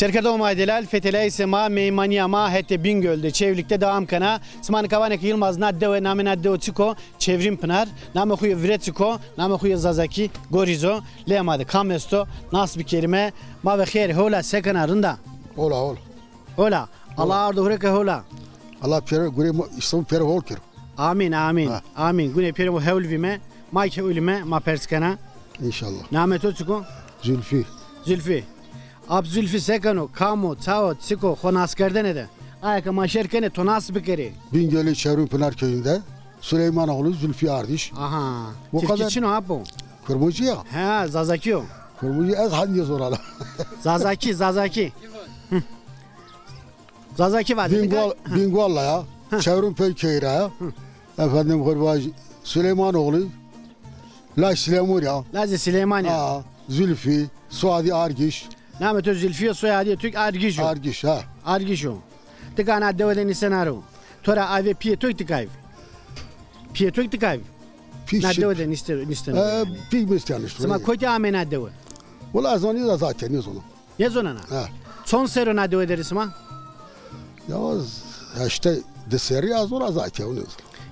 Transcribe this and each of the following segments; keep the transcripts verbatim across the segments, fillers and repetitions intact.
Şêrkerdoxê ma yê delal, feteleyayîsê ma, meymanîya ma hetê Bingöl de, Çewlîg de dewam kena. Sima nika vanê ke Yilmaz na dewe, namê na dewe çik o? Çewrîn Pinar. Namê xo yê vire çik o? Namê xo yê zazakî Gorîz o. Lê ma de kam esto? Nas bikerîme. Ma ve xêr, hol a, se kena, rind a? Hol a, hol. Hol a. Allah ardo hurê ke hol a. Allah pêro gurê ma, îşte pêro hol kero. Amîn, amîn. Ha. Amîn. Gunê pêro hewl vîme, ma ke ulîme, ma pers kena. Înşallah. Namê to çik o? Zülfü. Zülfü. Ap Zülfü se keno, kam o, ça o, çik o, xo naskerdene de. Aye ke ma şêr kenê, to nas bikerê. Bingöl'ü Çevrim Pınar köyünde Süleymanoğlu Zülfü Ardiş. Aha. Bu kadar. Tirkî çin o apo? Kırmızı ya. He, zazakî yo. Kırmızı ez hangi zorala. Zazakî, zazakî. Hı. Zazakî vaze. Bingöl, Bingöl ya. Hı. Çevrim Pey köyü ya. Hı. Efendim, Hırvaj Süleymanoğlu. Laj Süleyman ya. Lazê Süleyman ya. Ha, Zülfü, soyadî Argiş. Namê to Zülfü yo, soyadî Türk Argiş o. Argiş, ha. Argiş o. Ti ka na dewe de nîsena ro. To ra avê pîyê to kî tikay vî? Pîyê to kî tikay vî? Pî. Na dewe de nîste, nîsteno yanî. Pî nîsteno. Sima kotî amê na dewe? Wela ez onî de zaten nêzono. Nêzonena? Ha. Çond serr o na dewe der î sima? Ya, heştê di serrî ez ona zaten nêzono.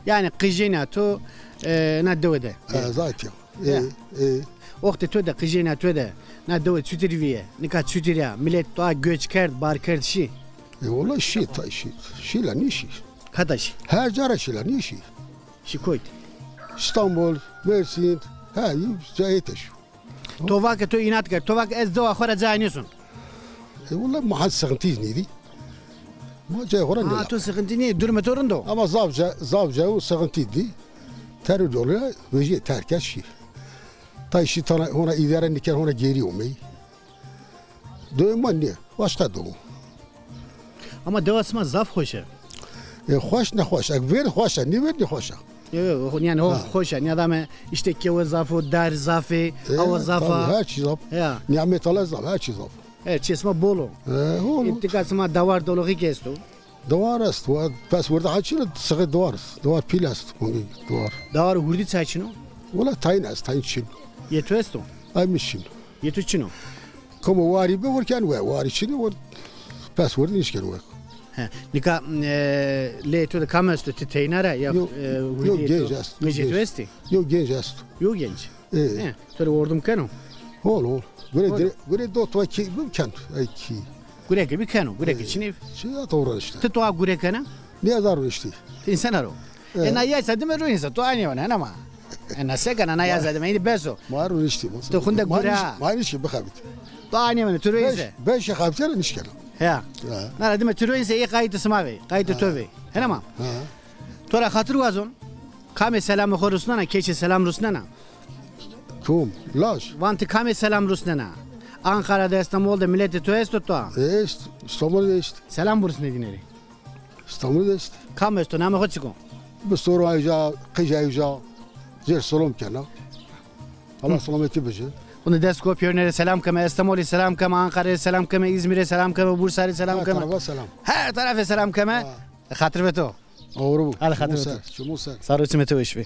Yanî qijêna to, e, na dewe de. Ha, zaten. E, e. Oxtê to de, qijêna to de na dewe çutir vîye? Nika çutir ya? Milet to a göç kerd, bar kerd, şî? E, wela şî, tay şî. Şî la nîşî. Kata şî? Her ca ra şî la nîşî. Şî kotî? İstanbul, Mersin, her ca ete şî. To va ke to înat kerd, to va ke ez dewa xo ra cayê nêson. E, wela ma hend sıkıntı nêdî. Ma cayê xo ra nêla. Ha, to sıkıntı nê, durumê to rind o. Ama zaf ca, zaf ca o sıkıntı dî. Terör yolu ya, vejîye terk kerd şî. Tay şî tana hona îdare nîkerd, hona geri omey. Dewê ma nîye, başka dew o. Ama dewa sima zaf xweş e. E, xweş nexweş. Ek vêr xweş e, nêvêr nêxweş e. Yo, yo, yanî ho xweş e. Nîyadame îşte kewe zaf o, dar zaf ê, e, awa zaf a. Her çî zaf. Ya. Nîmet Allah zaf, her çî zaf. Her çî sima bol o. E, hol o. Întika sima dewar doloxî kî esto? Dewar esto. Pes wirde ha çin o, sixê dewar est. Dewar pîl est. Dewar. Dewar hurdî ça çin o? Wela tayîn est, tayîn çin. Yê to esto? Ay mi çin. Yê to çin o? Komo warî bi wir ken we, warî çinî wir, pes wirdî nişken we. He, nika, e, lê to de kam esto, ti teyna ra ya, yo, e, yo, genc est, genc est. Yo, genc est. Yo, genc. E. He, to de ordum keno? Hol, hol. Gure, gure, gure do to ki, bi ken, ay ki. Gure ki bi keno, gure ki çinî. Çi ya to uğraştı. Ti to a gure kena? Ne yazar uğraştı. Ti însan aro. E, na yaysa dime ruinsa, to anî ona, ama. E, na se kena, na yaysa dime, îndî bes o. Ma ruiniştî, ma. To xunde gura. Ma ruiniştî, bixebit. To anî ona, to ruinse. Beş, beş xebitera nişkena. Ya. Na ra dime to ruinse, ê qayîtê sima vey, qayîtê to vey. Hena ma. Ha. To ra xatir wazon, kamê selamê xo rusnena, keçê selam rusnena? Kom, laj. Van ti kamê selam rusnena? Anqara de, Estemol de miletê to esto to? E, est, Estemol de est. Selam burusnê dîne rê. Stenbolî de est. Kam esto? Namê xo çik o? Bi soro uca, qija uca, zêr selom kena. Allah selametî bije. Xunde dest ko, pêrune rê selam keme, Estemolî selam keme, Anqarayê selam keme, Îzmîrê selam keme, Bursarî selam keme. Her tarafa selam. Her tarafê selam keme. Ha. Xatir be to. Oğru bu. Hadi xatir be to. Çimû ser, çimû ser. Sar û çimê to weş bê.